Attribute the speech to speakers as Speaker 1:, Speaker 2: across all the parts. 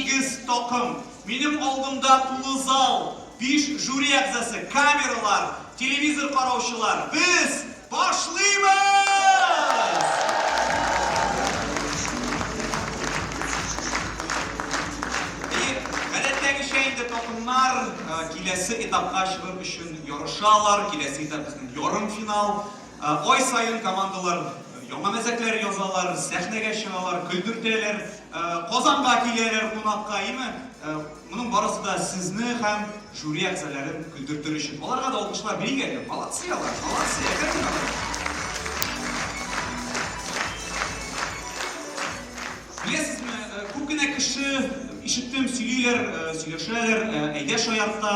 Speaker 1: игез такым. Минем алдымда тулы зал, биш жюри әгъзасы, камералар, телевизор караучылар. Без башлыйбыз! Әйе, гадәттәгечә инде такымнар киләсе этапка чыгыр өчен ярышалар. Киләсе этап безнең ярымфинал. Ай саен командалар яңа мәзәкләр язалар, сәхнәгә чыгалар, көлдертәләр, Казанга киләләр кунакка, әйеме? Моның барысы да сезне һәм жюри әгъзаларын көлдертер өчен. Аларга да алкышлар бирик әле. Молодцы алар, молодцы, әфәрин аларга. Беләсезме, күп кенә кеше ишеттем, сөйлиләр, сөйләшәләр, әйдә шаярта,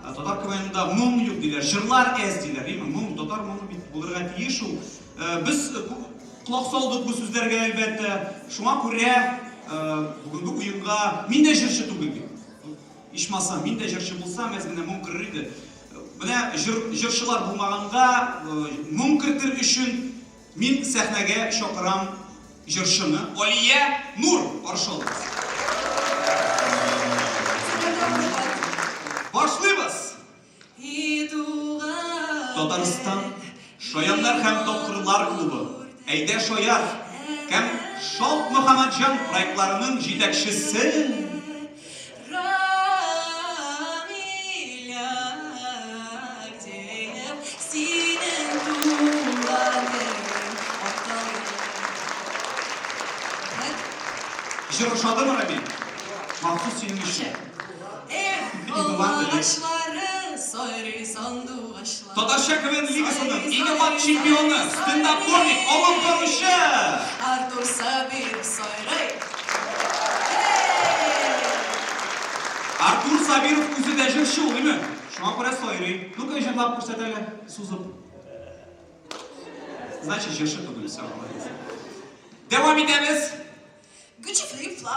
Speaker 1: татар КВНда моң юк диләр, җырлар әз диләр, әйме, моң, татар моңы бит булырга тиеш ул. Без колак салдык бу сүзләргә, әлбәттә. Шуңа күрә бүгенге уенга мин дә җырчы түгел бит. Ичмасам, мин дә җырчы булсам, әз генә моң керер иде. Менә җыр, җырчылар булмаганга, моң кертер өчен Мин сәхнәгә чакырам җырчыны Алия Нур каршы алыгыз. Башлыйбыз! Татарстан Шаяннар һәм тапкырлар клубы, Әйдә шаяр һәм Шалт Мөхәммәтҗан проектларының җитәкчесе.
Speaker 2: Рамил Агдеев, синең туган көнең аталды. Рәхмәт.
Speaker 1: Җыр ошадымы, Рамил? Махсус синең өчен.
Speaker 2: Эх, алмагачлары, сайрый сандугачлар.
Speaker 1: Татарча КВН лигасының иң ят чемпионы, стендап-комик, алып баручы!
Speaker 2: Артур Сабиров сайрый.
Speaker 1: Артур Сабиров үзе дә җырчы ул, име? Шуңа күрә сайрый. Ну-ка, җырлап күрсәт әле, сузып. Значит, җырчы түгел, все, молодец. Дәвам итәбез. ТНВ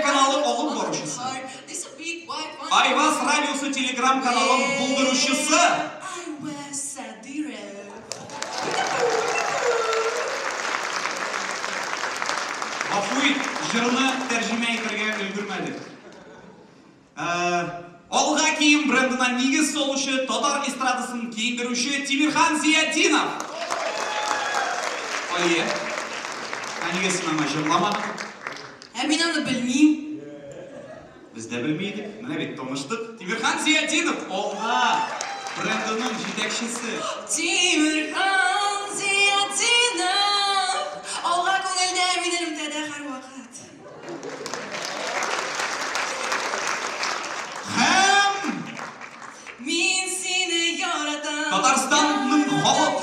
Speaker 1: каналы алып баручысы. Айваз радиосы телеграм-каналын булдыручысы. Гафу ит, җырны тәрҗемә итәргә өлгермәдек. Алга кием брендына нигез салучы, татар эстрадасын киендерүче Тимерхан Зиятдинов! Алия, ә нигә син аңа җырламадың?
Speaker 2: Ә мин аны белмим.
Speaker 1: Без дә белми идек. Менә бит таныштык. Тимерхан Зиятдинов, Алга брендының җитәкчесе.
Speaker 2: Тимерхан Зиятдинов, Алга күңелдә мин элемтәдә һәрвакыт.
Speaker 1: Һәм
Speaker 2: Мин сине яратам.
Speaker 1: Татарстанның халык,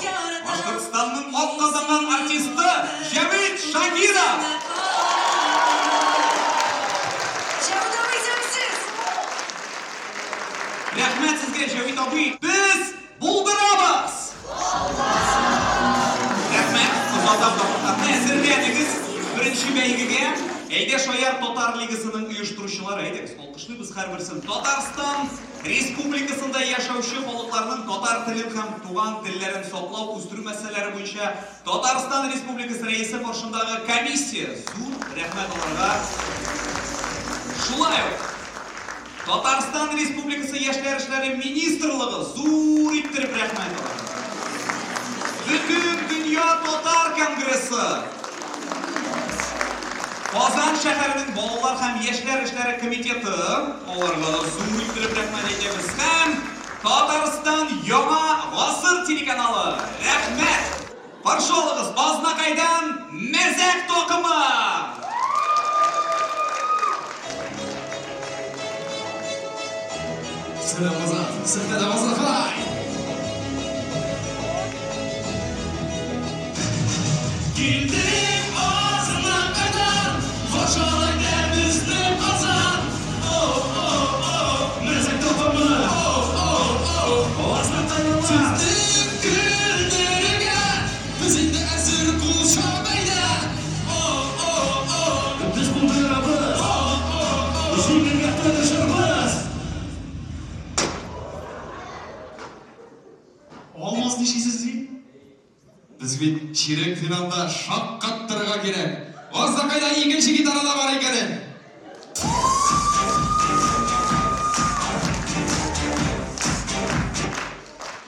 Speaker 1: Башкортстанның атказанган артисты Җәвит Шакиров!
Speaker 2: Җәвит абый, исәнмесез!
Speaker 1: Рәхмәт сезгә, Җәвит абый! Без Булдырабыз! Рәхмәт, озатам табышларны әзерләдегез беренче бәйгегә. Әйдә шаяр татар лигасының оештыручылары, әйдәгез, алкышлыйбыз һәрберсен. Татарстан Республикасында яшәүче халыкларның татар телен һәм туган телләрен саклау, үстерү мәсьәләләре буенча Татарстан Республикасы Рәисе каршындагы комиссия, зур рәхмәт аларга. Шулай ук Татарстан Республикасы Яшьләр эшләре министрлыгы, зур иттереп рәхмәт аларга. Бөтендөнья татар конгрессы, Казан шәһәренең балалар һәм яшьләр эшләре комитеты, аларга да зур иттереп рәхмәт әйтәбез. Һәм Татарстан Яңа гасыр телеканалы! Рәхмәт! Каршы алыгыз, Азнакайдан Мәзәк такымы!
Speaker 3: Сәлам, Азат! Сәлам, Азнакай! Килдек Азнакайдан, Каршылар әйдә безне Казан! Мәзәк такымы! Азнакайлылар! Сезне көлдерергә без инде әзер, кул чабып әйдә! Без булдырабыз! Җиңергә тырышырбыз!
Speaker 4: Алмаз нишлисез ди?
Speaker 3: Без бит чирек финалда шаккаттырырга кирәк. Азнакайда икенче гитара да бар икәнен.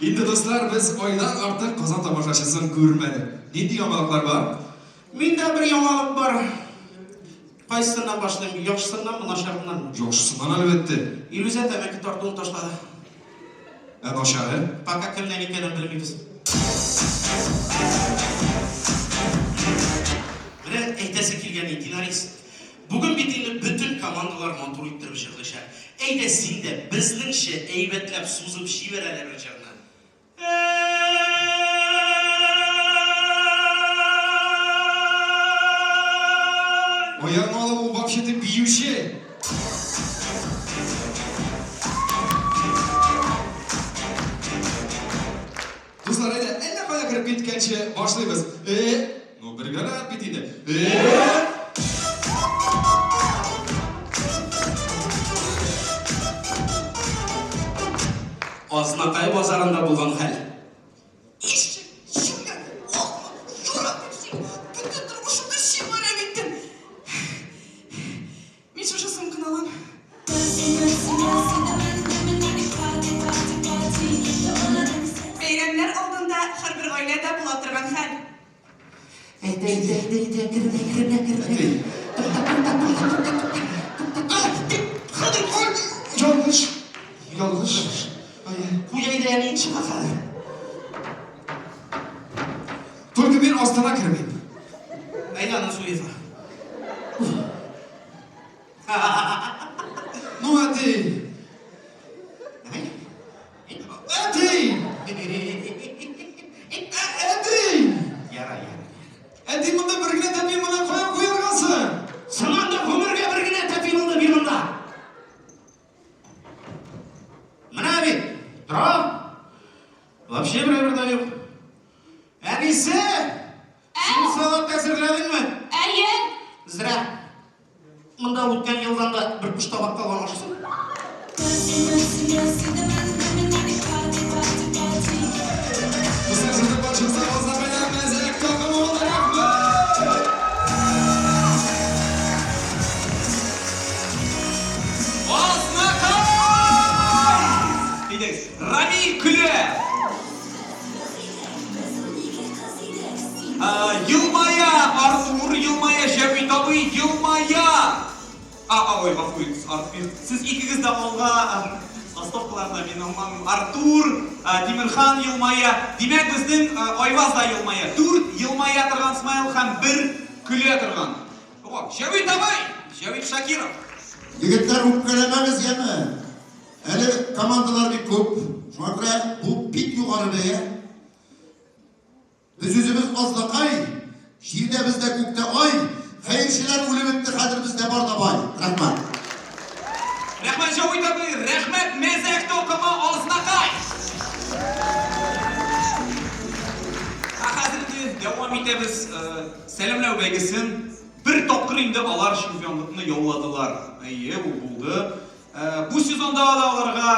Speaker 3: Инде, дуслар, без айдан артык Казан тамашачысын күрмәдек. Нинди яңалыклар бар?
Speaker 4: Миндә бер яңалык бар. Кайсысыннан башлыйм, яхшысыннанмы, начарыннанмы?
Speaker 3: Яхшысыннан, әлбәттә.
Speaker 4: Илүзә тәмәке тартуын ташлады.
Speaker 3: Ә начары?
Speaker 4: Пока кемнән икәнен белмибез. Менә әйтәсе килгән иде, Динарис. Бүген бит инде бөтен командалар матур иттереп җырлыйча. Әйдә син дә безнеңчә әйбәтләп сузып җибәр әле бер җырны.
Speaker 3: Аягыңа алып, ул вообще-то биюче. Дуслар, әйдә, әллә кая кереп киткәнче башлыйбыз. Э, ну бергәләп бит инде. Э!
Speaker 4: Азнакай базарында булган хәл.
Speaker 2: Ишек, чүлмәк, ахмак, яратмыйм сине. Бөтен тормышымны син харап иттең. Мин шушы сумканы алам. Бәйрәмнәр алдында һәрбер гаиләдә була торган хәл.
Speaker 4: Әйдә, әйдә, әйдә, әйдә, әкрен, әкрен, әкрен.
Speaker 3: Әти.
Speaker 4: Тукта, тукта, тукта, тукта, тукта, тукта.
Speaker 3: Хәзер, ай, ялгыш, ялгыш. Ай,
Speaker 4: Куй әйдә, әниең чыга хәзер.
Speaker 3: Только мин астына кермим.
Speaker 4: Әйдә, аны Зуева.
Speaker 3: Ну, әти. Әти! Әти!
Speaker 4: Яра, яра.
Speaker 3: Әти, монда бер генә тәпи, моны кая куяргасың?
Speaker 4: Соң анда гомергә бер генә тәпи булды бир монда. Менә бит, тора. Вообще бер әйбер дә юк. Әнисе! Син салат әзерләдеңме?
Speaker 2: Әйе.
Speaker 4: Зря. Монда үткән елдан да бер коштабак калган ашысын.
Speaker 3: Дуслар, сезнең барчагызга Азнакайдан мәзәк такымы рәхмәт!
Speaker 1: Азнакай! Әйдәгез, Рамил көлә. Елмая Артур, елмая Җәвит абый, елмая. А, ой, гафу итегез, Артур. Сез икегез дә алга ластовкаларда мин алмамыйм. Артур, Тимерхан елмая. Димәк, безнең Айваз да елмая. Дүрт елмая торган смайл һәм бер көлә торган. О, Җәвит абый, Җәвит Шакиров.
Speaker 5: Егетләр, үпкәләмәгез, яме. Әле командалар бик күп. Шуңа күрә бу бик югары бәя. Без үзебез Азнакай, җирдә бездә күктә ай, хәерчеләр үлеп бетте, хәзер бездә бар да бай. Рәхмәт.
Speaker 1: Рәхмәт, Җәвит абый, рәхмәт, мәзәк токымы Азнакай. Ә хәзер инде дәвам итәбез сәламләү бәйгесен. Бер тапкыр инде алар чемпионлыкны яуладылар. Әйе, бу булды. Бу сезонда да аларга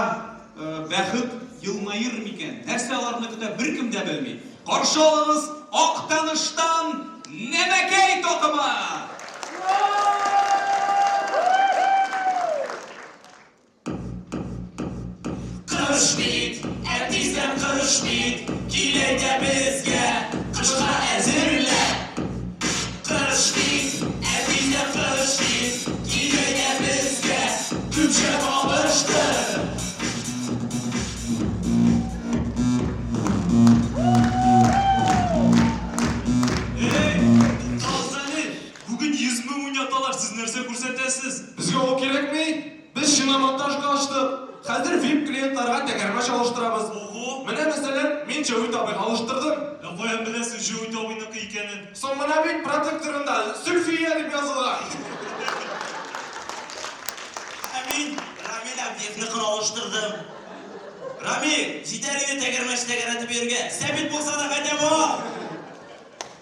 Speaker 1: бәхет елмаер микән? Нәрсә аларны көтә, беркем дә белми. Каршы алыгыз Актаныштан Нәмәкәй токымы!
Speaker 6: Кыш бит, ә тиздән кыш бит, кил әйдә безгә, кышка әзерлә. Кыш бит, ә тиздән кыш бит, кил әйдә безгә, күпче алыштыр.
Speaker 7: Эй, туктагыз әле! Бүген 100 мең уйнаталар, сез нәрсә күрсәтәсез?
Speaker 3: Безгә ул кирәкми. Без шиномонтажка ачтык. Хәзер VIP клиентларга тәгәрмәч алыштырабыз.
Speaker 7: Ого!
Speaker 3: Менә, мәсәлән, мин Җәвит абыйга алыштырдым.
Speaker 7: Ә каян беләсең Җәвит абыйныкы икәнен?
Speaker 3: Соң менә бит протекторында Зөлфия дип язылган.
Speaker 6: Ә мин Рамил Абдиевныкын алыштырдым. Рамил, җитәр инде тәгәрмәч тәгәрәтеп йөрергә. Сәбит булса да хотя бы ал!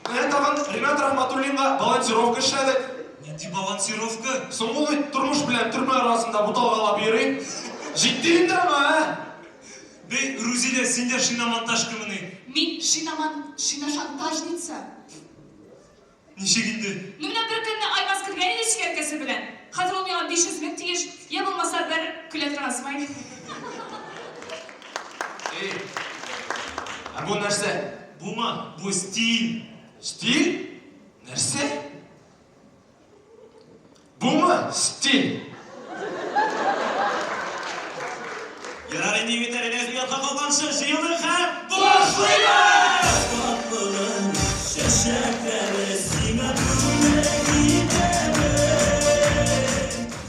Speaker 3: Менә тагын Ринат Рахматуллинга балансировка эшләдек.
Speaker 7: Нинди балансировка?
Speaker 3: Соң ул бит тормыш белән төрмә арасында буталгалап йөри. Җитте инде аңа, ә?
Speaker 7: Бей, Рузилә, син дә шиномонтажкамыни?
Speaker 2: Мин шиномон... шиношантажница.
Speaker 7: Ничек инде?
Speaker 2: Ну, менә бер көнне
Speaker 8: Иртәгесе белән. Хәзер ул миңа 500 мең тиеш, я булмаса бер көлә торган смайлик.
Speaker 3: Эй, ә бу нәрсә?
Speaker 7: Бума, бу стиль.
Speaker 3: Стиль? Нәрсә? Бумы стиль?
Speaker 6: Ярар инде, егетләр, әйдәгез оятка калганчы, җыелдык һәм башлыйбыз! Татлының чәчәкләре сиңа бүләк итәмен.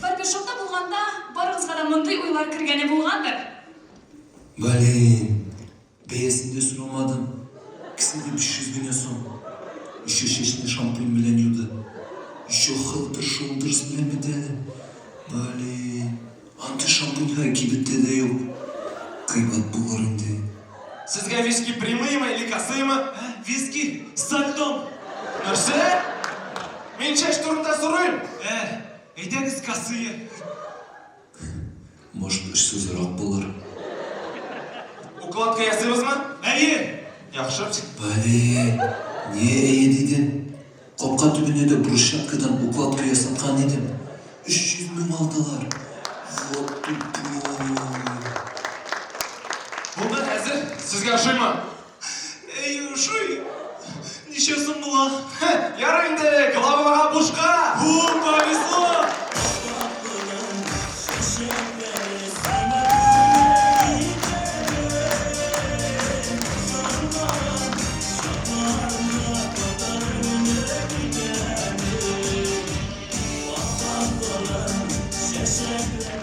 Speaker 8: Барбершопта булганда барыгызга да мондый уйлар кергәне булгандыр.
Speaker 9: Блин, бәясен дә сорамадым. Кесәдә 500 генә сум. Еще чәчне шампунь белән юды. Еще Head and Shoulders белән бит әле. Блин, андый шампунь хәзер кибеттә дә юк. Кыйбат булыр инде.
Speaker 3: Сезгә виски прямыймы или косыймы?
Speaker 7: Ә, виски со льдом.
Speaker 3: Нәрсә? Мин чәч турында сорыйм.
Speaker 7: Ә, әйдәгез косые.
Speaker 9: Может, очсызрак булыр.
Speaker 3: Укладка ясыйбызмы?
Speaker 7: Әйе.
Speaker 3: Яхшы.
Speaker 9: Блин, не әйе дидем. Капка төбенә дә брусчаткадан укладка ясаткан идем. 300 мең алдылар. Вот тупой.
Speaker 3: Булды, әзер. Сезгә ошыймы?
Speaker 7: Әйе, ошый. Ничә сум була?
Speaker 3: Ярый инде, главага бушка.
Speaker 7: Бу, повезло.
Speaker 6: Татлының чәчәкләре сиңа бүләк итәмен. Сарган чакларында татар моңы китәмен. Татлының чәчәкләре.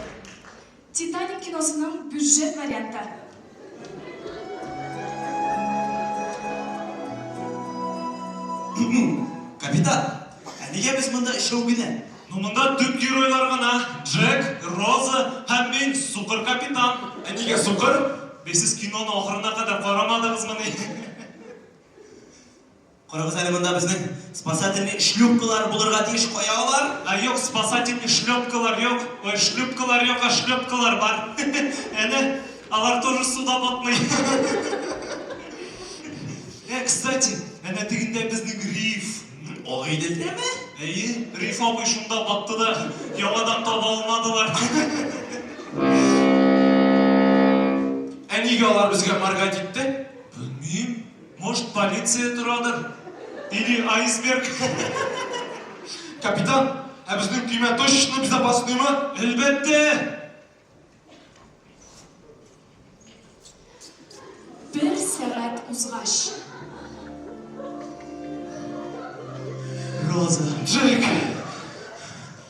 Speaker 8: Титаник киносының бюджет варианты.
Speaker 6: Капитан, ә нигә без монда өчәү генә?
Speaker 7: Ну монда төп геройлар гына. Джек, Роза һәм мин, сукыр капитан.
Speaker 3: Ә нигә сукыр?
Speaker 7: Бе сез киноны ахырына кадәр карамадыгызмыни?
Speaker 6: Карагыз әле монда безнең спасательный шлюпкалар булырга тиеш. Кая алар?
Speaker 7: Ә юк, спасательный шлепкалар юк. Ой, шлюпкалар юк, а шлепкалар бар. Әнә, алар тоже суда батмый. Ә, кстати, әнә тегендә безнең риф.
Speaker 6: Агыйделдәме?
Speaker 7: Әйе, Риф абый шунда батты да, яңадан таба алмадылар.
Speaker 3: Ә нигә алар безгә моргать итте?
Speaker 7: Белмим, может, полиция торадыр. Или айсберг.
Speaker 3: Капитан, ә безнең көймә точно безопасныймы?
Speaker 7: Әлбәттә.
Speaker 8: Бер сәгать узгач.
Speaker 6: Роза,
Speaker 3: Джек,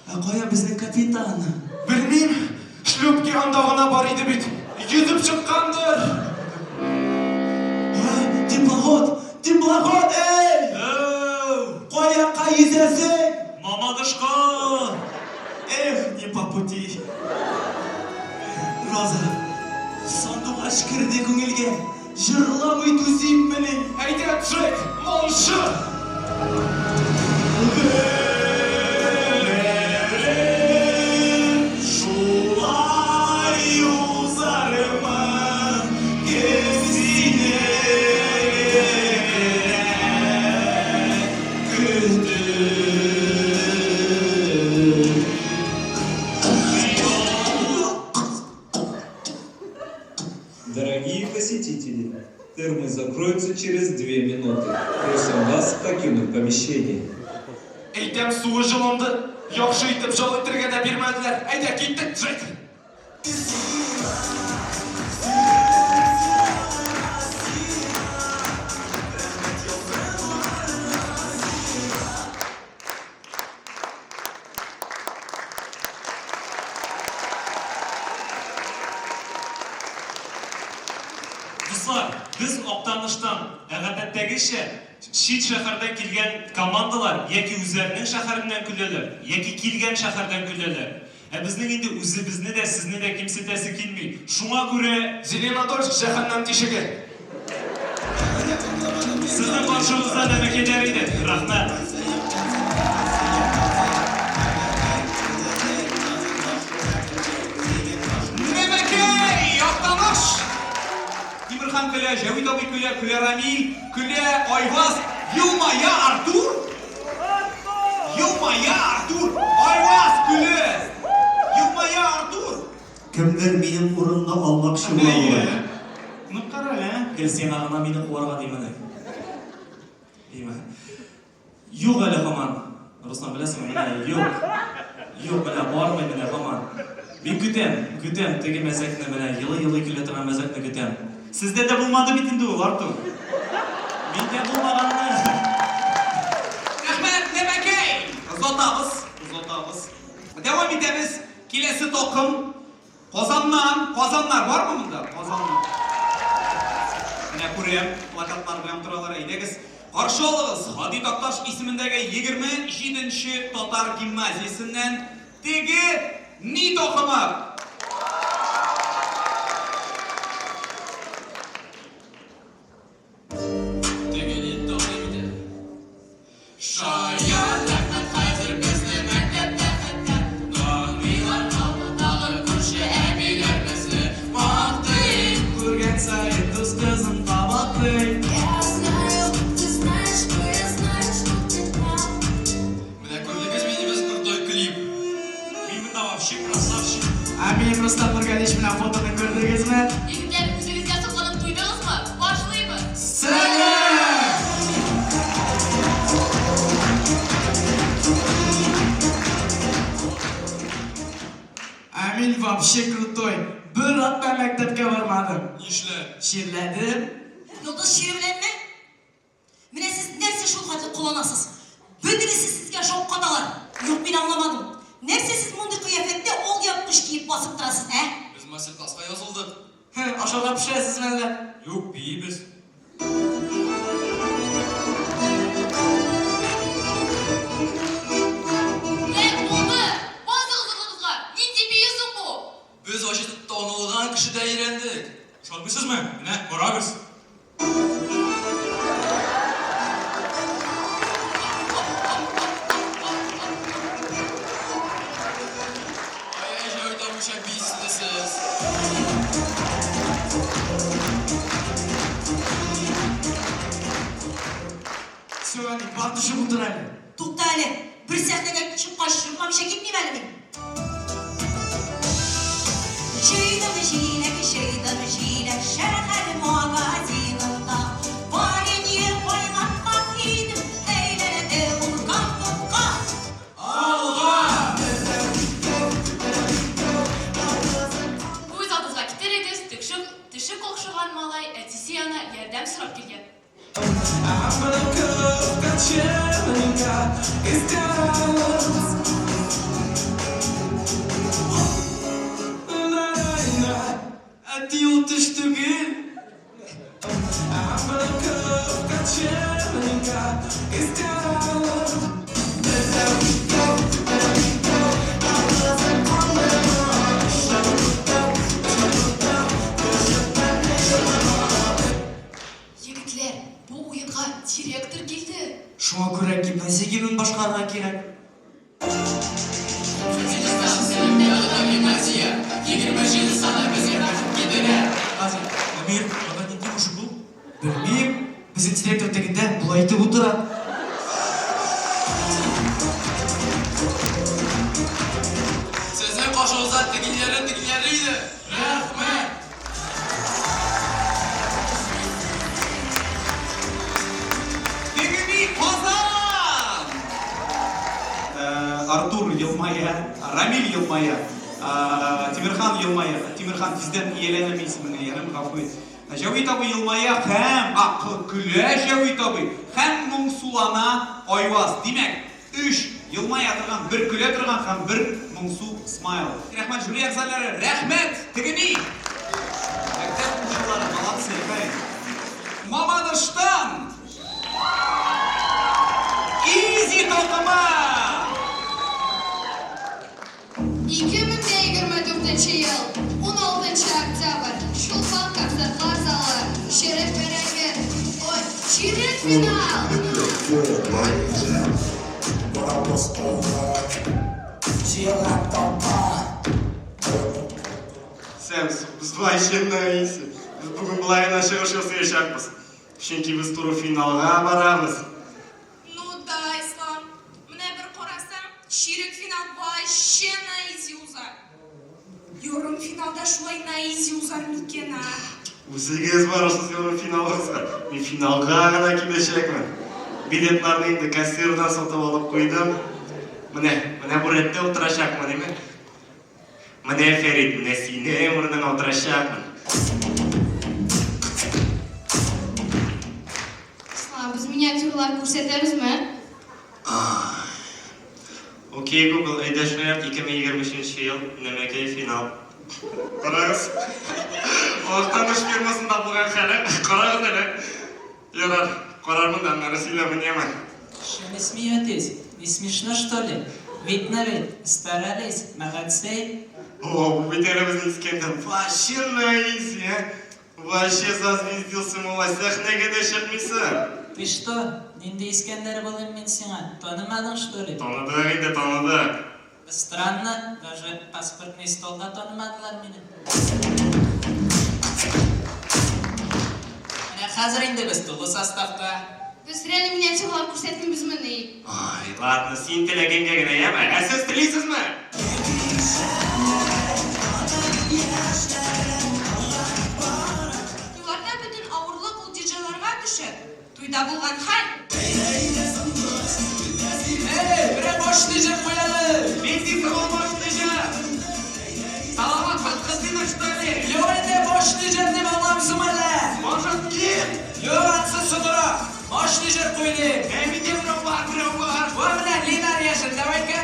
Speaker 6: ә кая безнең капитан?
Speaker 3: белмим, шлюпки анда гына бар иде бит. Йөзеп чыккандыр.
Speaker 6: Ә, теплоход! Теплоход, эй!
Speaker 7: Әу,
Speaker 6: Каякка йөзәсең?
Speaker 7: Мамадышка.
Speaker 6: Эх, не по пути. Роза, сандугач керде күңелгә. Җырламый түзиммени?
Speaker 3: Әйдә, Джек, моңчы!
Speaker 6: Гомерем шулай узармын, кем сине генә көтеп.
Speaker 10: Дорогие посетители, термы закроются через 2 минуты. Просим вас покинуть помещение.
Speaker 3: Әйтәм, суы җылынды. Яхшы итеп ял итәргә дә бирмәделәр. Әйдә, киттек, Джек.
Speaker 7: Дуслар, без Актаныштан, ә гадәттәгечә, чит шәһәрдән килгән командалар яки үзләренең шәһәреннән көләләр, яки килгән шәһәрдән көләләр. Ә безнең инде үзебезне дә, сезне дә кимсетәсе килми. Шуңа күрә
Speaker 3: Зеленодольск җәһәннәм тишеге.
Speaker 7: Сезнең каршыгызда нәмәкәйләр иде. Рәхмәт.
Speaker 1: Нәмәкәй, Актаныш! Тимерхан көлә, Җәвит абый көлә, көлә Рамил, көлә Айваз, елмая Артур! Елмая Артур! Айваз!
Speaker 11: Кемдер минем урынны алмакчы була бугай.
Speaker 1: Ну кара әле, ә?
Speaker 9: Гел сиңа гына мине куарга димени. Димә. Юк әле һаман. Руслан, беләсеңме, менә юк. Юк, менә бармый менә һаман. Мин көтәм, көтәм теге мәзәкне, менә елый-елый көлә торган мәзәкне көтәм.
Speaker 1: Сездә дә булмады бит инде ул, Артур.
Speaker 9: Миндә булмаганны.
Speaker 1: Рәхмәт, нәмәкәй! Озатабыз, озатабыз. Дәвам итәбез. Киләсе такым Казаннан, Казаннар бармы монда? Казаннан. Менә күрәм, плакатлар белән торалар. Әйдәгез, каршы алыгыз. Һади Такташ исемендәге 27 нче татар гимназиясеннән теге ни такымы.
Speaker 3: Теге ни тәкъдим итә. Шаян рәхмәт хәзер безне мәктәптә хәтта таныйлар авылдагы күрше әбиләр безне мактый.
Speaker 9: Күргән саен дус кызым кабатлый.
Speaker 12: Я знаю, ты знаешь, что я знаю, что ты прав.
Speaker 3: Менә күрдегез минебез крутой клип.
Speaker 7: Мин монда вообще красавчик.
Speaker 9: Ә минем Рөстәм Нургалиевич белән фотоны күрдегезме?
Speaker 8: Егетләр, үзегезгә сокланып туйдыгызмы? Башлыйбыз!
Speaker 9: Сәлам! Ә мин вообще крутой. Бер атна мәктәпкә бармадым.
Speaker 3: Нишләп?
Speaker 9: Чирләдем.
Speaker 2: Йолдыз чире беләнме? Менә сез нәрсә шул хәтле кыланасыз? Бөтенесе сезгә шаккаталар. Юк, мин аңламадым. Нәрсә сез мондый кыяфәттә алъяпкыч киеп басып торасыз, ә?
Speaker 3: Без мастер-класска язылдык.
Speaker 9: Һе, ашарга пешерәсезме әллә?
Speaker 7: Юк, биибез.
Speaker 8: Так, булды! Басыгыз урыныгызга! Нинди бию соң бу?
Speaker 3: Без вообще танылган кешедә өйрәндек.
Speaker 7: Ышанмыйсызмы? Менә, карагыз.
Speaker 3: Ай-яй, җәвит абыйча бийсез сез.
Speaker 9: Всё, әни, бар төшеп утыр әле.
Speaker 2: Тукта әле, бер сәхнәгә чыккач, чыкмамча китмим әле мин. Җыйдым җиләк, җыйдым җиләк, шәһәр магазинында. Варенье кайнаткан идем, әйләнде ул компотка.
Speaker 3: Алга!
Speaker 8: Күз алдыгызга китерегез, төкшек, теше какшаган малай әтисе янына ярдәм сорап килгән.
Speaker 9: Әти ул төш түгел.
Speaker 8: Егетләр, бу уенга директор килде.
Speaker 9: Шуңа күрә гимназия гимнын башкарырга кирәк.
Speaker 7: Әмир, анда нинди мужик ул?
Speaker 9: Белмим, безнең директор тегендә болай итеп утыра.
Speaker 3: Сезнең каршыгызда тегеләре тегеләре иде. Рәхмәт!
Speaker 1: Тегеми Казан! Артур елмая, Рамиль елмая, Тимерхан елмая. Тимерхан тиздән ияләнәм исемеңә, ярым, гафу ит. Җәвит абый елмая һәм, а, көлә Җәвит абый һәм моңсулана Айваз. Димәк, Өч елмая торган, бер көлә торган һәм бер моңсу смайл. Рәхмәт, жюри әгъзалары, рәхмәт, теге ни? Мәктәп укучылары, молодцы, афәрин. Мамадыштан Изи токымы!
Speaker 12: 2024 ел, 16 октябрь, Чулпан концертлар залы, Черек бәрәңге, ой, чирек финал!
Speaker 13: Сәмс, без болай чынлыйсы. Без бүген болай гына чыгыш ясаячакбыз. Чөнки без туры финалга барабыз.
Speaker 8: Ну да, Ислам. Менә бер карасаң, чирек финал вообще на изи уза. Ярым финал. да шулай на изи узар микән, а?
Speaker 13: Үзегез барырсыз ярымфиналыгызга. Мин финалга гына киләчәкмен. Билетларны инде кассирдан сатып алып куйдым. Менә, менә бу рәттә утырачакмын, әйме? Менә, Фәрит, менә синең урыныңа утырачакмын.
Speaker 8: Руслан, без миниатюралар күрсәтәбезме?
Speaker 13: Окей, Google, әйдә шаярт, 2023 нче ел, Нәмәкәй, финал. Карагыз. Актаныш фирмасында булган хәле. Карагыз әле. Ярар, карармын да, аннары сөйләрмен, яме.
Speaker 14: Что вы смеетесь? Не смешно, что ли? Видно ведь, старались, молодцы.
Speaker 13: О, бу бит әле безнең Искәндәр вообще на изи, а? Вообще зазвездился, малай, сәхнәгә дә чыкмыйсың.
Speaker 14: Ты что, нинди Искәндәр булыйм мин сиңа, танымадың что ли?
Speaker 13: Таныдык инде, таныдык.
Speaker 14: Странно, даже паспортный столда танымадылар мине. Менә хәзер инде без тулы составта.
Speaker 8: Без реально миниатюралар күрсәтмибезмени?
Speaker 13: Ай, ладно, син теләгәнгә генә, яме? Ә сез телисезме?
Speaker 8: Туйларда бөтен авырлык ул диджейларга төшә. Туйда булган хәл.
Speaker 14: Эй, берәр мощный җыр куй әле!
Speaker 1: Нинди соң мощный җыр? Салават Фәтхетдинов, что ли?
Speaker 14: Юк инде, мощный җыр дип аңламыйсың әллә?
Speaker 1: Может, ким?
Speaker 14: Юк, ансы соңрак. Мощный җыр куй дим.
Speaker 1: Ә миндә берәү бар, берәү бар.
Speaker 14: Во менә Линар Яшин, давай-ка.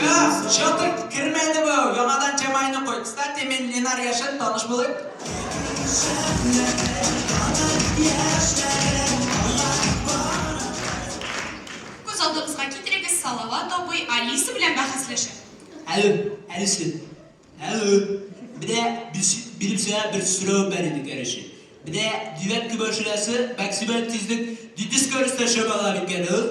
Speaker 14: Я, чё-то кермәде бу, яңадан темайны куй. Кстати, мин Линар Яшин, таныш булыйк.
Speaker 8: Күз алдыгызга китерегез, Салават абый Алиса белән бәхәсләшә.
Speaker 14: Алло, Алиса. Алло. Менә минем сиңа бер соравым бар иде, короче. Менә девятка машинасы максималь тизлек нинди скоростьта чаба ала микән ул?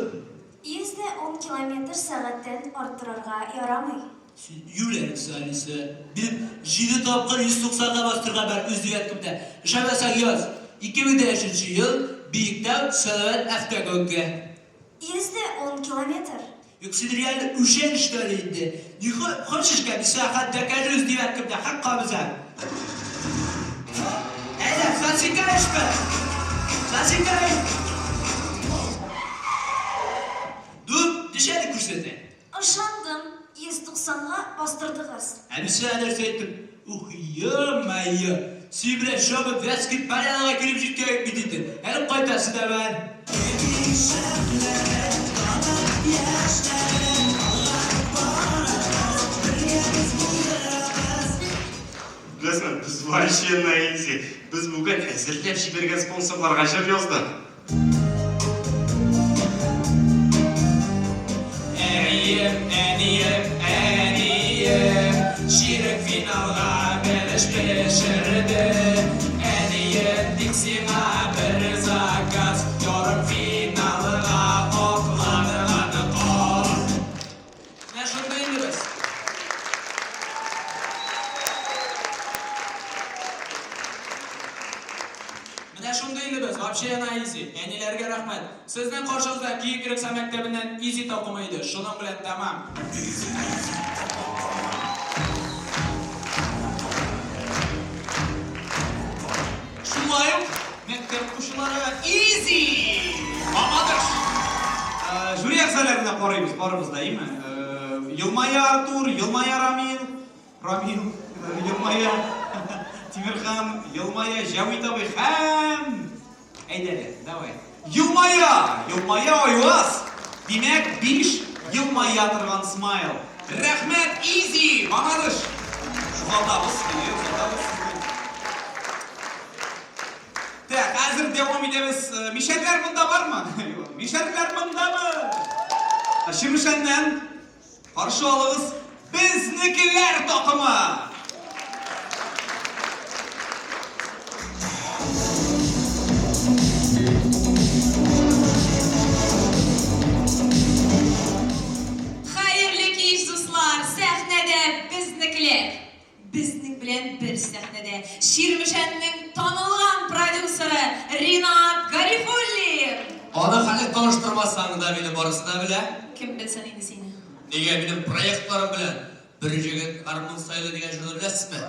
Speaker 12: 110 километр сәгатьтән арттырырга ярамый.
Speaker 14: Син юләрсең, Алиса. Мин җиде тапкыр 190 га бастырган бар үз девяткамда. Ышанмасаң, яз. 2003 ел, Биектау, Салават автогонка.
Speaker 12: 110 километр.
Speaker 14: Юк, син реально үшән что ли инде? Не хочешь ка, мин сиңа хәт докажу үз девяткамда, хәт кабызам. Әйдә, засекаешьмы? Засекай! Ну, төш әле күрсәтә.
Speaker 12: Ышандым, 190 га бастырдыгыз.
Speaker 14: Ә мин сиңа нәрсә әйттем? Ух, ё-моё! Син белән чабып Вятский Полянага килеп җиткән бит инде. Әле кайтасы да бар.
Speaker 13: Беләсеңме, без вообще на изи. Без бүген әзерләп җибәргән спонсорларга җыр яздык.
Speaker 14: Әнием, әнием, әнием, Чирек финалга бәлеш пешердем. Әнием, тик сиңа бер заказ, Ярымфиналга акланган каз. Менә шундый инде без. Менә шундый инде без, вообще на изи. Әниләргә рәхмәт. Сезнең каршыгызда Киек Рекса мәктәбеннән Изи такымы иде. Шуның белән тәмам.
Speaker 1: Шулай ук мәктәп укучылары Изи! Мамадыш! Жюри әгъзаларына карыйбыз барыбыз да, әйеме? Елмая Артур, елмая Рамил, Рамил, елмая Тимерхан, елмая Җәвит абый һәм Әйдә әле, давай. Елмая! Елмая Айваз! Димәк, 5 елмая торган смайл. Рәхмәт, Изи! Мамадыш! Озатабыз, әйе, озатабыз сезне. Так, хәзер дәвам итәбез. Мишәрләр монда бармы? Мишәрләр мондамы? Чирмешәннән Каршы алыгыз, Безнекеләр такымы!
Speaker 8: Хәерле кич, дуслар! Сәхнәдә Безнекеләр! Безнең белән бер сәхнәдә Чирмешәннең танылган продюсеры Ринат Гарифуллин!
Speaker 14: Аның хәле. Таныштырмасаң да мине барысы да белә.
Speaker 8: Кем белсен инде сине?
Speaker 14: Нигә минем проектларым белән Бер җегет гармун сайлый дигән җырны беләсезме?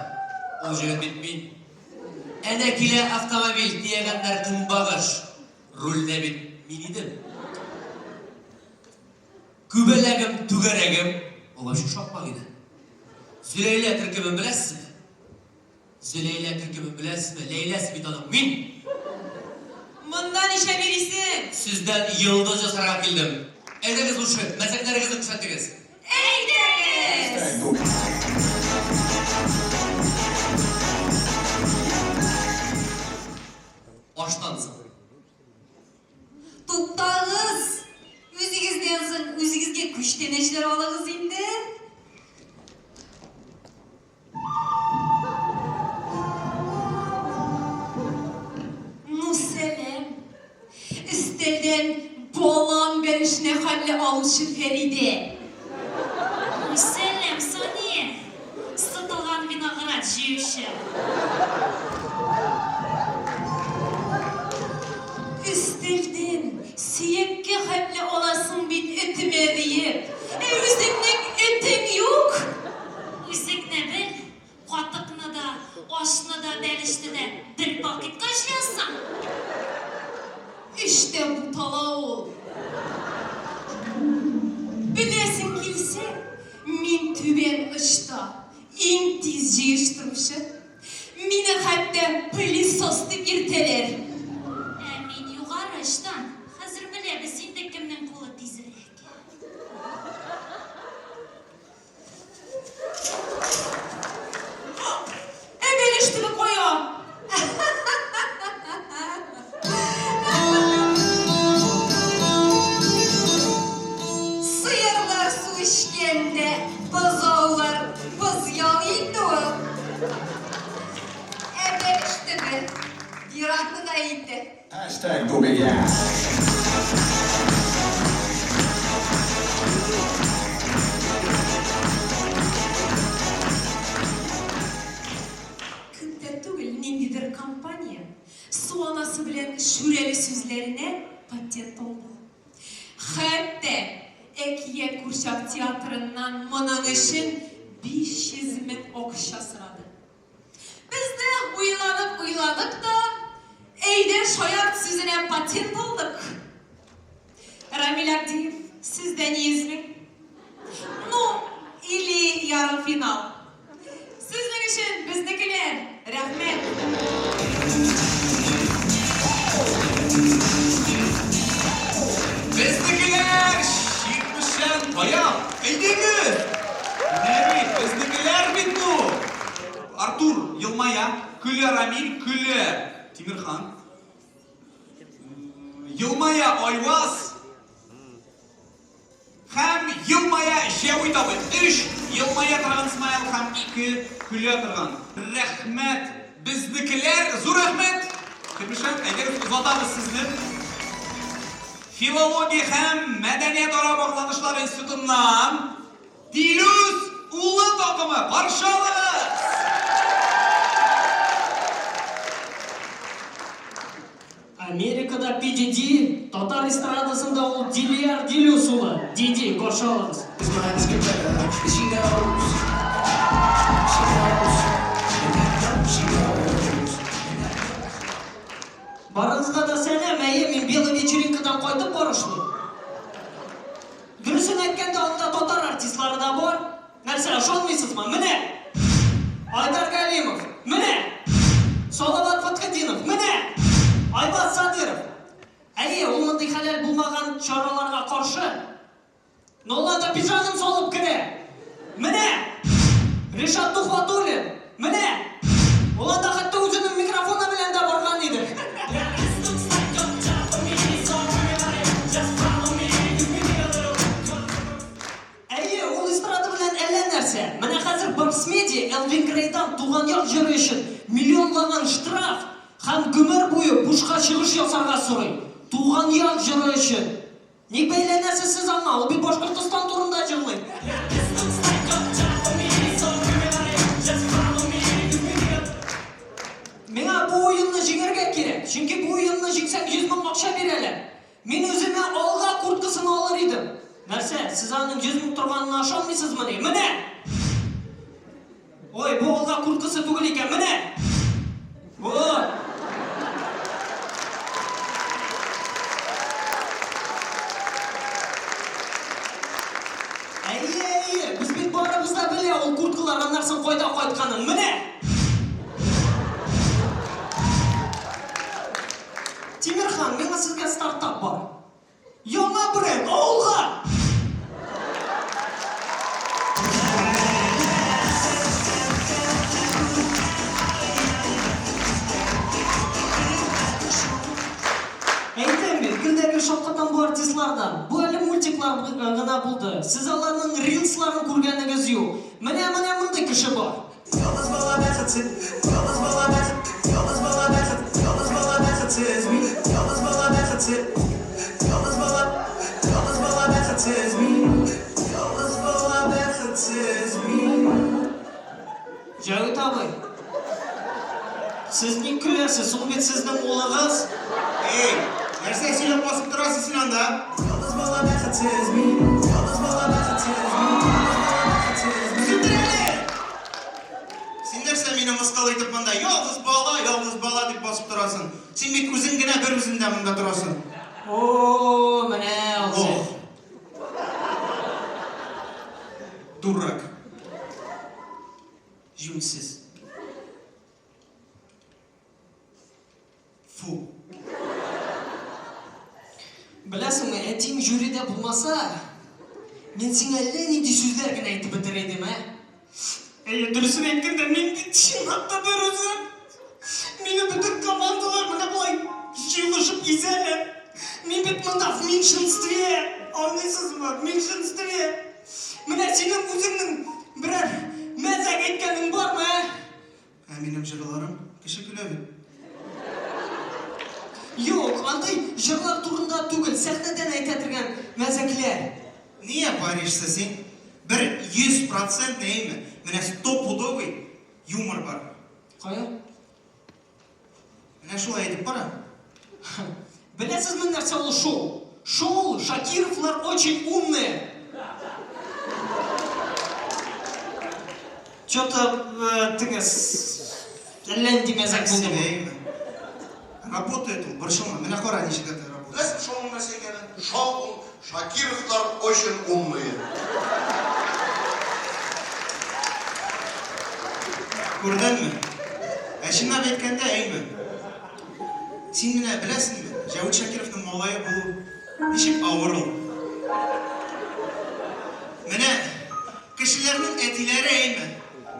Speaker 14: Ул җегет бит мин. Әнә килә автомобиль, төягәннәр көнбагыш. Рульдә бит мин идем. Күбәләгем, түгәрәгем, ул вообще шакмак иде. Зөләйлә төркемен беләсезме? Зөләйлә төркемен беләсезме? Ләйләсе бит аның мин.
Speaker 8: Монда нишләп йөрисең?
Speaker 14: Сездән йолдыз ясарга килдем. Әйдәгез лучше, мәзәкләрегезне күрсәтегез.
Speaker 8: Әйдәгез!
Speaker 14: Аштан соң.
Speaker 2: Туктагыз! Үзегездән соң үзегезгә күчтәнәчләр алыгыз инде.
Speaker 8: Ну, сәлам! Өстәлдән балан бәлешенә хәтле алучы Фәридә. Ну, сәлам, Сания! Сытылган виноград җыючы. Өстәлдән сөяккә хәтле аласың бит этемә диеп. Ә үзеңнең этең юк! Үзеңне бел, катыкны да, ашны да, бәлешне дә бер пакетка җыясың. Эштә бутала ул. Беләсең килсә, мин түбән очта иң тиз җыештыручы. Мине хәтта пылесос дип йөртәләр. Ә мин югары очтан. Хәзер беләбез инде кемнең кулы тизрәк. Ә бәлеш төбе кая?
Speaker 2: Сыерлар су эчкәндә, бозаулар боз ялый инде ул. Ә бәлеш төбе еракны да инде.
Speaker 15: Hashtag Dobegas.
Speaker 8: Күптән түгел ниндидер компания Су анасы белән Шүрәле сүзләренә патент алды. Хәтта Әкият курчак театрыннан моның өчен 500 мең акча сорады. Без дә уйланып-уйладык та, әйдә шаярт сүзенә патент алдык. Рамил Абдиев, сездән 100 мең. Ну, или ярымфинал. Сезнең өчен безнекеләр, рәхмәт.
Speaker 1: Безнекеләр Чирмешән кая? Әйдәгез! Менә бит, безнекеләр бит бу! Артур елмая, көлә Рамил, көлә Тимерхан. Елмая Айваз һәм елмая Җәвит абый. Өч елмая торган смайл һәм ике көлә торган. Рәхмәт, безнекеләр, зур рәхмәт! Чирмешән, әйдәгез озатабыз сезне. Филология һәм мәдәниятара багланышлар институтыннан Дилүс улы такымы, каршы алыгыз!
Speaker 16: Америкада Пи Диди, татар эстрадасында ул Дилияр Дилүс улы, Диди, каршы алыгыз. Барыгызга да сәлам, әйе, мин белый вечеринкадан кайтып барышлый. Дөресен әйткәндә, анда татар артистлары да бар. Нәрсә, ышанмыйсызмы? Менә! Айдар Галимов! Менә! Салават Фәтхетдинов! Менә! Айбат Садыров! Әйе, ул мондый хәләл булмаган чараларга каршы. Но ул анда пиджагын салып керә. Менә! Ришат Тухватуллин! Менә! Ул анда хәтта үзенең микрофоны белән дә барган иде. Әйе, ул эстрада белән әллә нәрсә. Менә хәзер Барс Медиа Элвин Грейдан Туган як җыры өчен миллионлаган штраф һәм гомер буе бушка чыгыш ясарга сорый. Туган як җыры өчен. Ник бәйләнәсез сез аңа? Ул бит Башкортостан турында җырлый. Миңа бу уенны җиңәргә кирәк, чөнки бу уенны җиңсәң 100 мең акча бирәләр. Мин үземә Алга курткасын алыр идем. Нәрсә, сез аның 100 мең торганына ышанмыйсызмыни? Менә! Ой, бу Алга курткасы түгел икән, менә! О! Әйе, әйе, без бит барыбыз да белә ул курткалар аннан соң кайда кайтканын. Менә! Тимерхан, миңа сезгә стартап бар. Яңа бренд, авылга! Әйтәм бит, гел дә гел шаккатам бу артистлардан. Бу әле мультиклар гына булды. Сез аларның рилсларын күргәнегез юк. Менә, менә мондый кеше бар.
Speaker 12: Ялгыз бала бәхетсез, ялгыз бала бәхет, ялгыз бала бәхет, ялгыз бала бәхетсез мин, ялгыз бала бәхетсез, ялгыз бала, ялгыз бала бәхетсез мин, ялгыз бала бәхетсез мин.
Speaker 16: Җәвит абый, сез ник көләсез? Ул бит сезнең улыгыз.
Speaker 1: Эй, нәрсә сөйләп басып торасың син анда?
Speaker 12: Ялгыз бала бәхетсез мин, ялгыз бала бәхетсез мин, ялгыз бала бәхетсез мин.
Speaker 1: Сүндер әле! Син нәрсә мине мыскыл итеп монда ялгыз бала, ялгыз бала дип басып торасың? Син бит үзең генә бер үзең дә монда торасың.
Speaker 16: О, менә ул.
Speaker 1: Ох. Дурак. Җүнсез. Фу.
Speaker 16: Беләсеңме, әтиң жюрида булмаса, мин сиңа әллә нинди сүзләр генә әйтеп бетерер идем, ә? Әйе, дөресен әйткәндә, мин бит чынлап та бер үзем. Мине бөтен командалар менә болай җыелышып изәләр. Мин бит монда в меньшинстве, аңлыйсызмы? В меньшинстве. Менә синең үзеңнең берәр мәзәк әйткәнең бармы, ә?
Speaker 1: Ә минем җырларым? Кеше көлә бит.
Speaker 16: Юк, андый җырлар турында түгел, сәхнәдән әйтә торган мәзәкләр.
Speaker 1: Нигә паришься син? Бер 100 процентный әйме, менә стопудовый юмор бар.
Speaker 16: Кая?
Speaker 1: Менә шулай әйтеп кара.
Speaker 16: Беләсезме нәрсә ул шоу? Шоу, Шакировлар очень умные. Чё-то теге әллә нинди мәзәк булды бу.
Speaker 1: Работает ул, борчылма. Менә кара ничек это работает.
Speaker 5: Беләсең шоуның нәрсә икәнен? Шоу ул Шакировлар очень умные.
Speaker 1: Күрдеңме? Ә чынлап әйткәндә, әйме? Син менә беләсеңме, Җәвит Шакировның малае булу ничек авыр ул. Менә кешеләрнең әтиләре, әйме,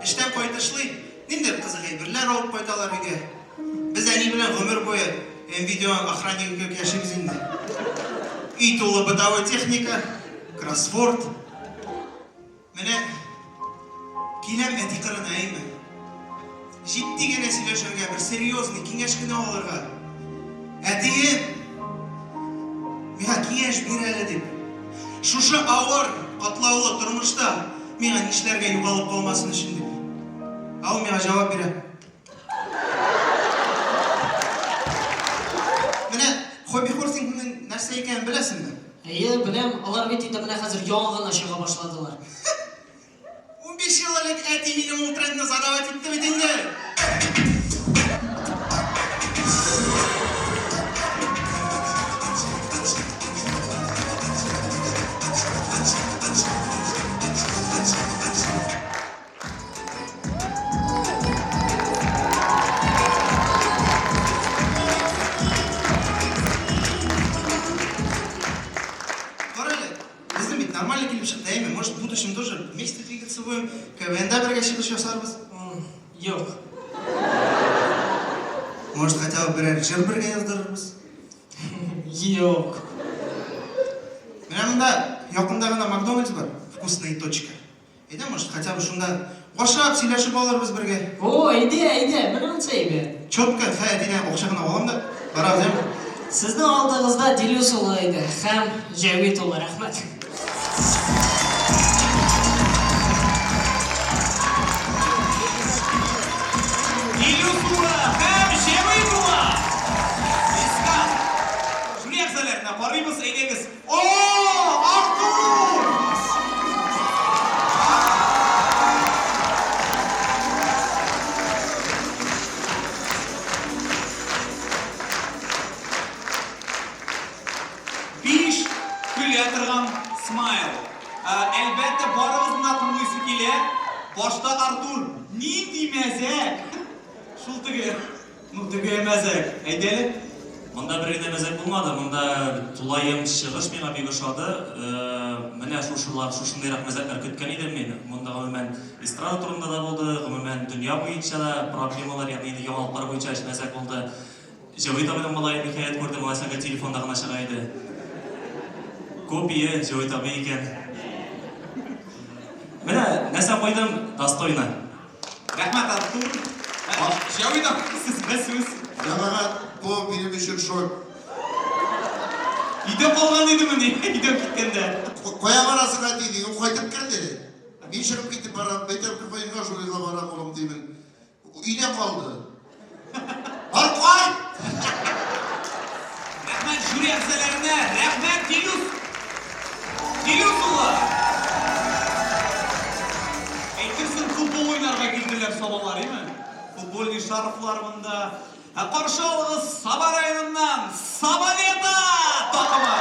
Speaker 1: эштән кайтышлый, ниндидер кызык әйберләр алып кайталар өйгә. Без әни белән гомер буе МВидео охраннигы кебек яшибез инде. Өй тулы бытовой техника, кроссворд. Менә киләм әти кырына, әйме. Җитди генә сөйләшергә, бер серьезный киңәш кенә алырга. Әтием, миңа киңәш бир әле дип. Шушы авыр, катлаулы тормышта миңа нишләргә югалып калмасын өчен дип. Ә ул миңа җавап бирә. Менә хобби хорсингның нәрсә икәнен беләсеңме?
Speaker 16: Әйе, беләм. Алар бит инде менә хәзер яңа гына чыга башладылар.
Speaker 1: 15 ел элек әти минем ул трендны задавать итте бит инде. Кара әле, безнең бит нормально килеп чыкты, әйме? Может, в будущем тоже вместе двигаться будем, КВНда бергә чыгыш ясарбыз?
Speaker 16: Юк.
Speaker 1: Может, хотя бы берәр җыр бергә яздырырбыз?
Speaker 16: Юк.
Speaker 1: Менә монда якында гына Макдональдс бар, Вкусная точка. Әйдә, может, хотя бы шунда ашап, сөйләшеп алырбыз бергә.
Speaker 16: О, әйдә, әйдә, менә монысы әйбәт.
Speaker 1: Четко, хә, әтидән акча гына алам да, барабыз, әйме?
Speaker 16: Сезнең алдыгызда Дилүс улы иде һәм Җәвит улы, рәхмәт.
Speaker 1: Дилүс улы һәм Җәвит улы! Искан! Жюри әгъзаларына карыйм. Smile. Әлбәттә, барыгызның да тыңлыйсы килә. Башта Артур, нинди мәзәк! Шул теге, ну теге мәзәк. Әйдә әле.
Speaker 7: Монда бер генә мәзәк булмады, монда тулаем чыгыш миңа бик ошады. Менә шушылар, шушындыйрак мәзәкләр көткән идем мин. Монда гомумән эстрада турында да булды, гомумән дөнья буенча да проблемалар, ягъни инде яңалыклар буенча мәзәк булды. Җәвит абыйның малаен ниһаять күрдем, алайса гел телефонда гына чыга иде. Копия Җәвит абый икән. Менә нәрсә куйдым, достойно.
Speaker 1: Рәхмәт, Артур. Җәвит абый, сезгә сүз.
Speaker 5: Җәмәгать, бу минем өчен шок.
Speaker 1: Өйдә калган идемени, өйдән киткәндә?
Speaker 5: Кая барасың, әти, ди, ул кайтып керде. Мин чыгып китеп барам, әйтәм, КФУга жюрига барам, улым, димен. Өйдә калды. Бар кайт!
Speaker 1: Рәхмәт жюри әгъзаларына, рәхмәт Дилүс! Дилүс улы! Әйтерсең футбол уйнарга килделәр сабалар, име? Футбольный шарфлар монда. Ә каршы алыгыз Саба районыннан Сабалета такымы!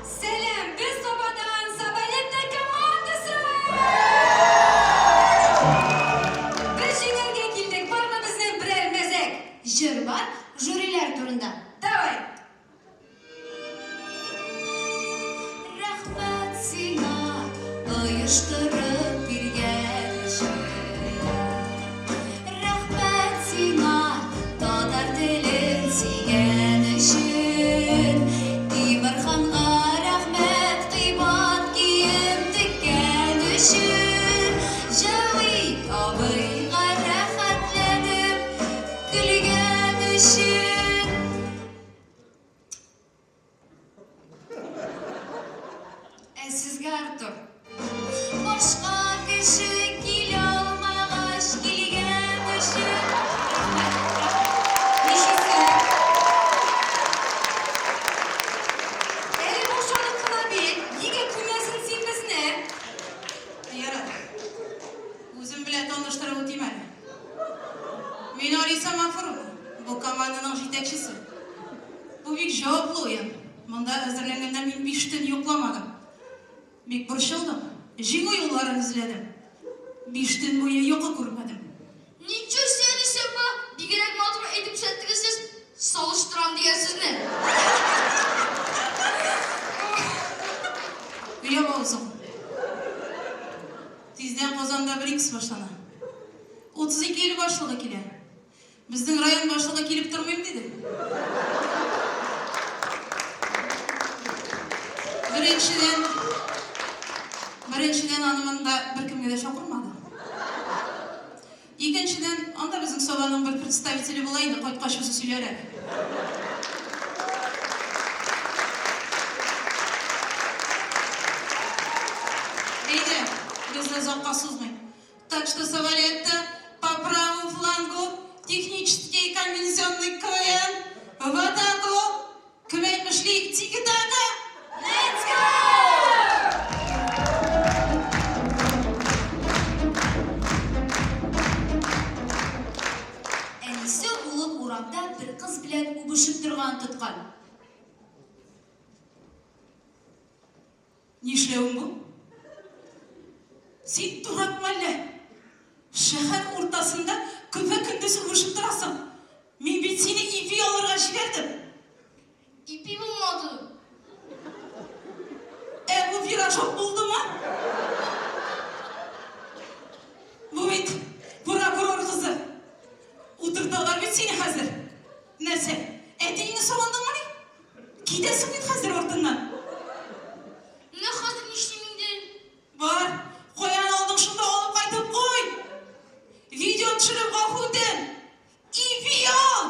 Speaker 8: Сәлам, без Сабадан Сабалетта командасы! Без җиңәргә килдек, бармы безнең берәр мәзәк? Җыр бар, жюрилар турында. Давай! Рәхмәт сиңа оештырып биргән өчен. Рәхмәт сиңа татар телен сөйгән өчен. Тимерханга рәхмәт кыйбат кием теккән өчен. Җәвит абыйга рәхәтләнеп көлгән өчен. Ә сезгә, Артур? Башка кеше килә алмагач, килгән өчен рәхмәт. Ничесе? Әле башладык кына бит. Нигә күмәсең син безне?
Speaker 17: Ярар. Үзем белән таныштырып үтим әле. Мин Алиса Мафурова, бу команданың җитәкчесе. Бу бик җаваплы уен. Монда әзерләнгәндә мин биш төн йокламадым. Бик борчылдым, җиңү юлларын эзләдем. Биш төн буе йокы күрмәдем.
Speaker 18: Ничего себе, Алиса апа, бигрәк матур әйтеп күрсәттегез сез салыштырам дигән сүзне.
Speaker 17: Ояп авызың. Тиздән Казанда БРИКС башлана. 32 ил башлыгы килә. Безнең район башлыгы килеп тормыйм диде. Беренчедән, беренчедән аны монда беркемгә дә чакырмады. Икенчедән, анда безнең Сабаның бер представителе була инде, кайткач үзе сөйләр әле. Әйдә, безне озакка сузмыйк. Так что Савалетта по правому флангу технический конвенционный КВН в атаку! Кем әйтмешли, тики-така!
Speaker 18: Let's go!
Speaker 2: Әнисе улын урамда бер кыз белән үбешеп торганын тоткан.
Speaker 17: Нишләвең бу? Син дуракмы әллә? Шәһәр уртасында көпә-көндез үбешеп торасың. Мин бит сине ипи алырга җибәрдем.
Speaker 18: Ипи булмады.
Speaker 17: Ә бу пирожок булдымы? Бу бит прокурор кызы. Утырталар бит сине хәзер. Нәрсә, әтиеңне сагындыңмыни? Китәсең бит хәзер артыннан.
Speaker 18: Менә хәзер нишлим инде?
Speaker 17: Бар, каян алдың шунда алып кайтып куй. Видео төшереп гафу үтен. Ипи ал!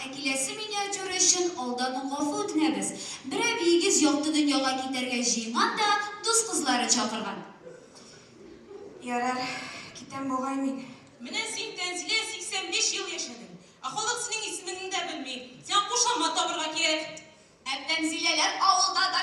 Speaker 2: Ә киләсе миниатюра өчен алдан ук гафу үтенәбез. Бер әбиегез якты дөньяга китәргә җыенган да, дус кызларын чакырган.
Speaker 19: Ярар, китәм бугай мин.
Speaker 17: Менә син, Тәнзилә, 85 ел яшәдең. Ә халык синең исемеңне дә белми. Сиңа кушамат табырга кирәк.
Speaker 18: Ә Тәнзиләләр авылда да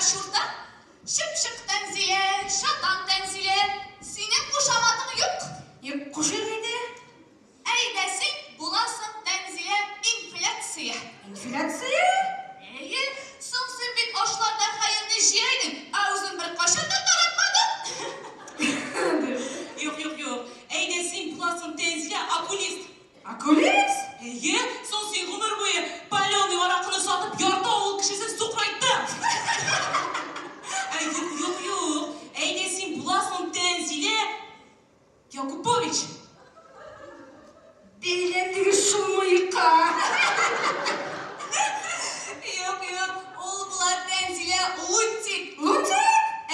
Speaker 8: шул мыекка.
Speaker 17: Юк, юк, ул була Тәнзилә Лунтик.
Speaker 8: Лунтик?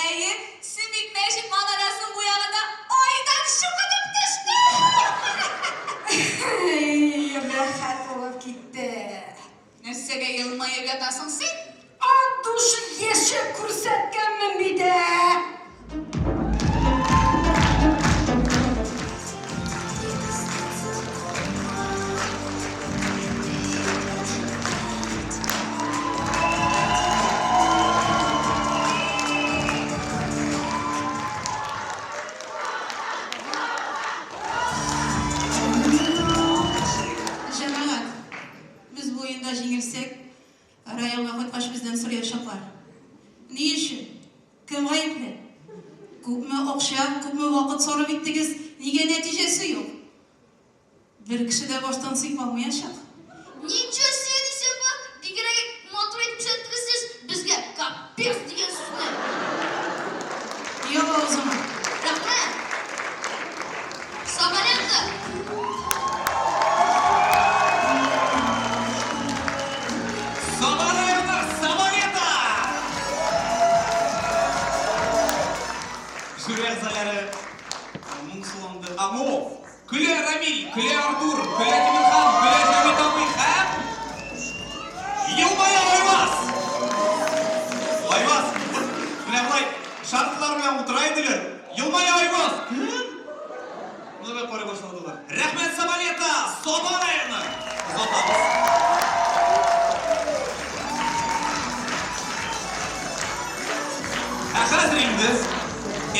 Speaker 17: Әйе, Семик мәчет манарасын буяганда айдан чукынып төште.
Speaker 19: Әй, рәхәт булып китте.
Speaker 17: Нәрсәгә елмаеп ятасың син?
Speaker 8: От души яшәп күрсәткәнмен бит, ә!
Speaker 17: Җәмәгать, без бу уенда җиңелсәк, районга кайткач бездән сораячаклар. Ни өчен? Кем гаепле? Күпме акча, күпме вакыт сарыф иттегез, нигә нәтиҗәсе юк? Бер кеше дә баштан сыйпалмаячак.
Speaker 18: Ничего себе, Алиса апа, бигрәк матур итеп күрсәттегез сез безгә капец дигән сүзне.
Speaker 17: Яп авызыңны.
Speaker 18: Рәхмәт. Соболенко.
Speaker 1: Саба районы, Сабалета! Жюри әгъзалары моңсуланды. Амо! Көлә Рамил, көлә Артур, көлә Тимерхан, көлә Җәмит абый һәм елмая Айваз! Айваз! Менә болай шарфлар белән утыра иделәр. Елмая Айваз! Кем? Болай карый башладылар. Рәхмәт, Сабалета! Саба районы! Озатабыз. Ә хәзер инде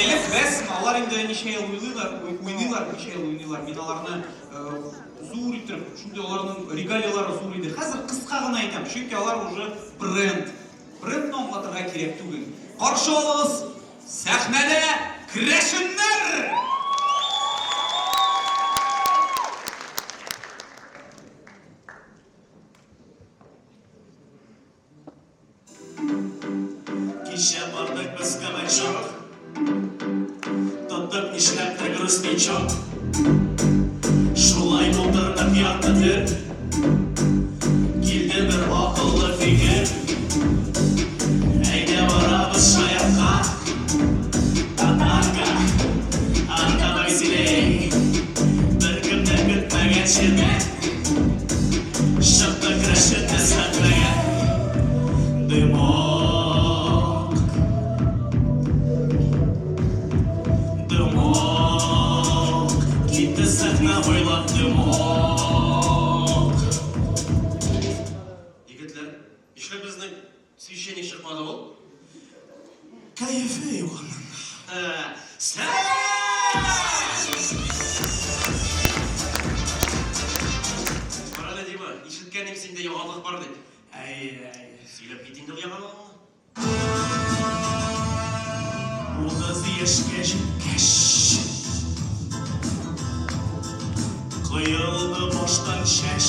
Speaker 1: элек без, алар инде ничә ел уйлыйлар, уйныйлар, ничә ел уйныйлар. Мин аларны зур итеп, шундый аларның регалиялары зур иде. Хәзер кыска гына әйтәм, чөнки алар уже бренд. Брендны аңлатырга кирәк түгел. Каршы алыгыз, сәхнәдә керәшеннәр!
Speaker 6: Кичә бардык без кабачок, Тоттык нишләптер грустничок. Шулай утырдык ярты төн, Килде бер акыллы фикер. Әйдә барабыз шаяртка, Татарка, анда повеселей. Беркем дә көтмәгән җирдән Чыкты керәшен сәхнәгә. Дымок, дымок, китте сәхнә буйлап дымок.
Speaker 4: Егетләр, нишләп безнең священник чыкмады ул?
Speaker 6: Кәефе юк аның.
Speaker 4: Карале, Дима, ишеткәнем синдә яңалык бар дип.
Speaker 6: Әй, әй.
Speaker 4: Сөйләп кит инде ул яңалыгыңны.
Speaker 6: 30 яшькә җиткәч, коелды баштан чәч.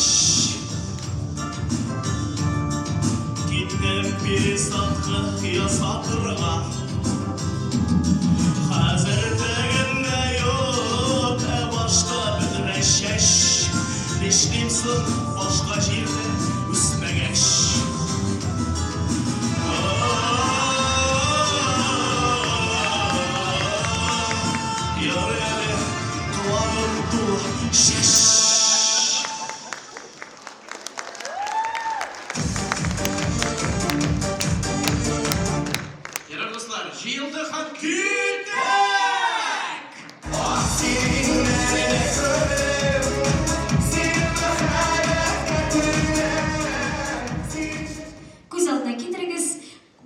Speaker 6: Киттем пересадка ясатырга. Хәзер тегендә юк, ә башта бөдрә чәч. Нишлим соң башка җирдә үсмәгәч? Ярый әле колагым тулы чәч.
Speaker 4: Ярар, дуслар, җыелдык һәм киттек!
Speaker 2: Күз алдына китерегез,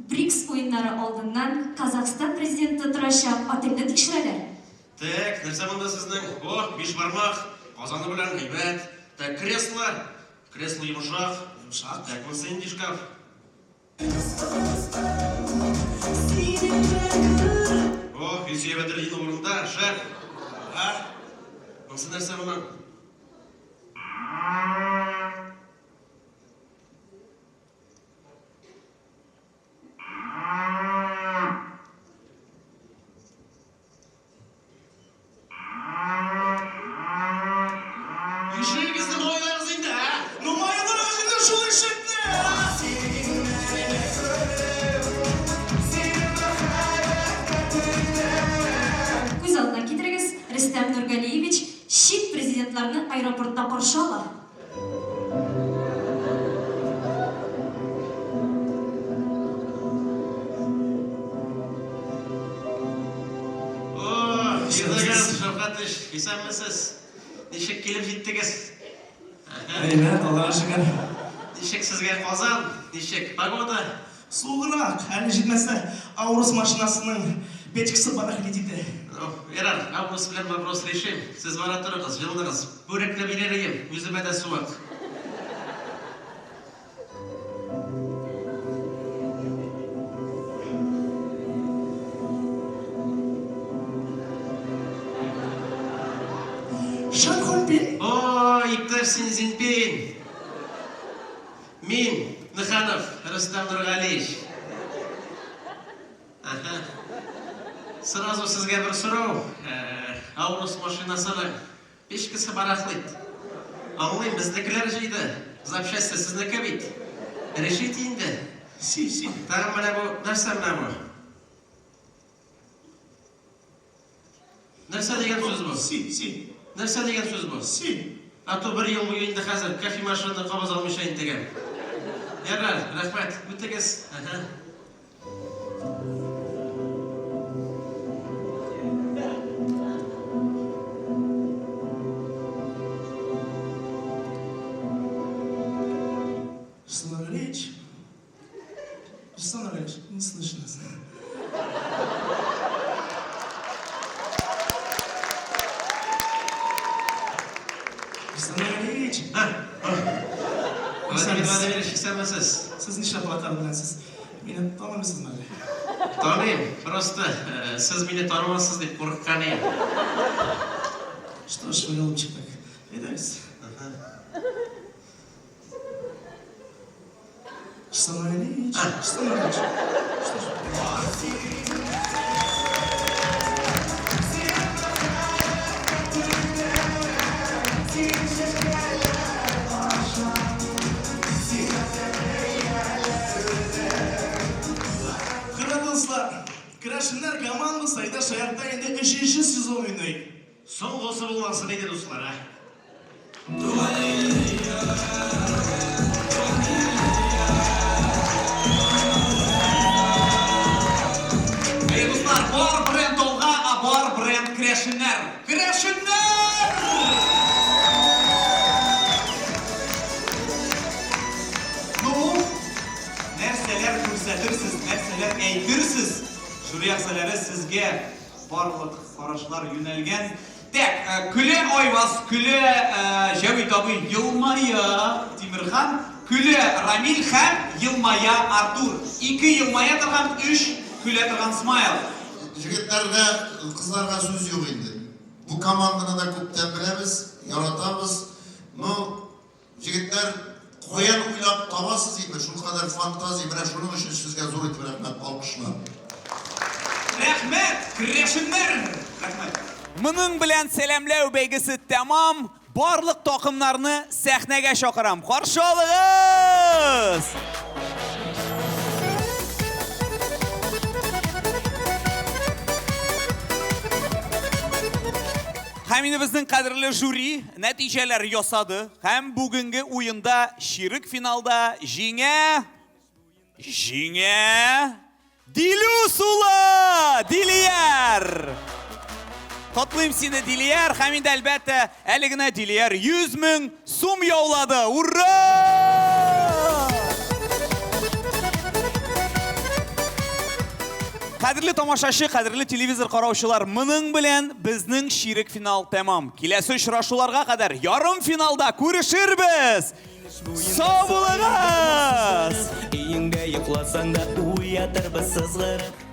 Speaker 2: БРИКС уеннары алдыннан Казахстан президенты торачак отельне тикшерәләр.
Speaker 4: Так, нәрсә монда сезнең? О, бишбармак, казаны белән әйбәт. Так, кресло. Кресло йомшак.
Speaker 6: Йомшак.
Speaker 4: Так, монысы нинди шкаф? О, Илсөя Бәдретдинова урында, шәп.
Speaker 6: А?
Speaker 4: Монысы нәрсә моның? Ишегегезне майлагыз инде.
Speaker 2: Алар каршы ала.
Speaker 13: О, Ирдаган Шәүкәтович, исәнмесез. Ничек килеп җиттегез?
Speaker 9: Әйбәт, Аллага шөкер.
Speaker 13: Ничек сезгә Казан? Ничек погода?
Speaker 12: Суыграк, әле җитмәсә, Аурус машинасының печкасы барахлить итә.
Speaker 13: Ну, ярар, Аурус белән вопрос решим. Сез бара торыгыз, җылыныгыз. Бүрекне бирер идем, үземә дә суык.
Speaker 12: Шан Хунпин?
Speaker 13: О, иптәш Син Цзиньпин! Мин, Ныханов Рөстәм Нургалиевич. Аһа. Сразу сезгә бер сорау. Аурус машинасының печкасы барахлит. Аңлыйм, безнекеләр җыйды. Запчасти сезнеке бит. Решите инде.
Speaker 12: Си, си.
Speaker 13: Тагын менә бу, нәрсә менә бу? Нәрсә дигән сүз бу?
Speaker 12: Си, си.
Speaker 13: Нәрсә дигән сүз бу?
Speaker 12: Си.
Speaker 13: А то бер ел буе инде хәзер кофемашинаны кабыза алмыйча интегәм. Ярар, рәхмәт. Үтегез. Әһә.
Speaker 12: Руслан Андреевич. Руслан Андреевич, не слышно нас. Руслан Андреевич.
Speaker 13: Владимир Владимирович, исәнмесез.
Speaker 12: Сез нишләп плакат белән сез? Мине танымыйсызмы әллә?
Speaker 13: Таныйм, просто сез мине танымассыз дип курыккан идем.
Speaker 12: Что ж вы, голубчик, так, әйдәгез. Руслан Андреевич, Руслан Андреевич. Что ж? Хөрмәтле дуслар, Керәшеннәр командасы Айда Шаярта инде өченче сезон уйный.
Speaker 4: Соңгысы булмасын иде, дуслар, ә?
Speaker 1: Әйе, дуслар, бар бренд алга, а бар бренд керәшеннәр. Керәшеннәр! Ну, нәрсәләр күрсәтерсез, нәрсәләр әйтерсез? Жюри әгъзалары сезгә барлык карашлар юнәлгән. Так, көлә Айваз, көлә Җәвит абый, елмая Тимерхан, көлә Рамил һәм елмая Артур. Ике елмая торган, өч көлә торган смайл.
Speaker 5: Җегетләргә, кызларга сүз юк инде. Бу команданы да күптән беләбез, яратабыз. Но, җегетләр, каян уйлап табасыз инде шулкадәр фантазия, менә шуның өчен сезгә зур итеп рәхмәт, алкышлар.
Speaker 1: Рәхмәт, керәшеннәр! Рәхмәт. Моның белән сәламләү бәйгесе тәмам. Барлык такымнарны сәхнәгә чакырам. Каршы алыгыз! Һәм инде безнең кадерле жюри нәтиҗәләр ясады һәм бүгенге уенда чирек финалда җиңә җиңә Дилүс улы Дилияр! Котлыйм сине, Дилияр, һәм инде әлбәттә, әле генә Дилияр 100 мең сум яулады. Ура! Кадерле тамашачы, кадерле телевизор караучылар, моның белән безнең чирек финал тәмам. Киләсе очрашуларга кадәр ярым финалда күрешербез! Сау булыгыз!
Speaker 12: Өеңдә йокласаң да уятырбыз сызгырып.